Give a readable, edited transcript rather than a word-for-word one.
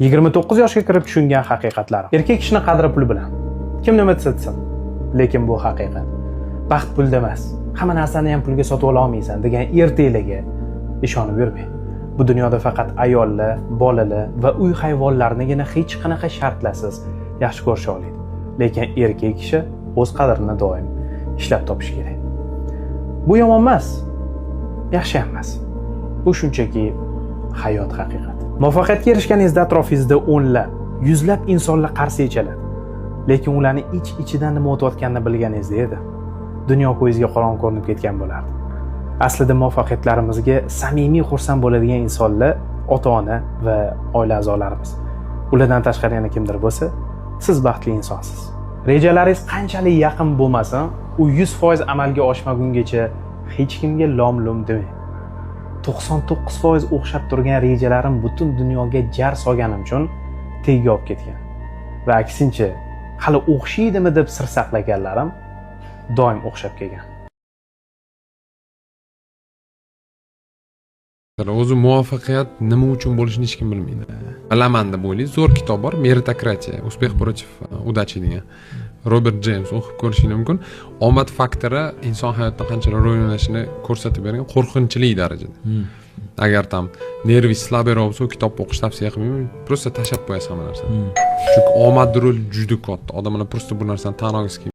29 yoshga kirib tushungan haqiqatlarim. Erkak kishini qadri pul bilan. Kim nima desa desin, lekin bu haqiqat. Baxt pulda emas. Hamma narsani ham pulga sotib ola olmaysan degan ertaklarga ishonib yurmang. Bu dunyoda faqat ayollar, bolalar va uy hayvonlarinigina hech qanaqa shartlarsiz yaxshi ko'risha oladi. Lekin erkak kishi o'z qadrini doim ishlab topishi kerak. Bu yomon emas, yaxshi ham emas. Bu shunchaki hayot haqiqati. Muvaffaqiyatga erishganingizda atrofingizda o'nlab, yuzlab insonlar qarshi chaladi. Lekin ularni ich-ichidan nima o'tayotganini bilganingizda edi, dunyo ko'zingizga qorong'i ko'rinib ketgan bo'lardi. Aslida muvaffaqiyatlarimizga samimiy xursand bo'ladigan insonlar ota-ona va oila a'zolarimiz. Ulardan tashqari yana kimdir bo'lsa, siz baxtli insonsiz. Rejalaringiz qanchalik yaqin bo'lmasin, u 100% amalga oshmagungacha hech kimga lom-lum demang. 99% o'xshab turgan rejalarim butun dunyoga jar solganim uchun tagiga olib ketgan. Va aksincha, hali o'xshaydimi deb sir saqlaganlarim doim o'xshab kelgan. O'zi muvaffaqiyat nima uchun bo'lishini hech kim bilmaydi. Bilaman deb o'ylaydi. Zo'r kitob bor, Meritokratiya, Успех против удачи degan. Robert Jeyms, o'qib ko'rishingiz mumkin. Omad faktori inson hayotida qanchalar rol o'ynashini ko'rsatib bergan qo'rqinchli darajada. Agar там нервы слабый roq bo'lsa, u kitobni o'qish tavsiya qilmayman. Просто tashlab qo'yasiz hamma narsani. Chunki omad roli juda katta. Odamlar просто bu narsani tan olgisi kelmaydi.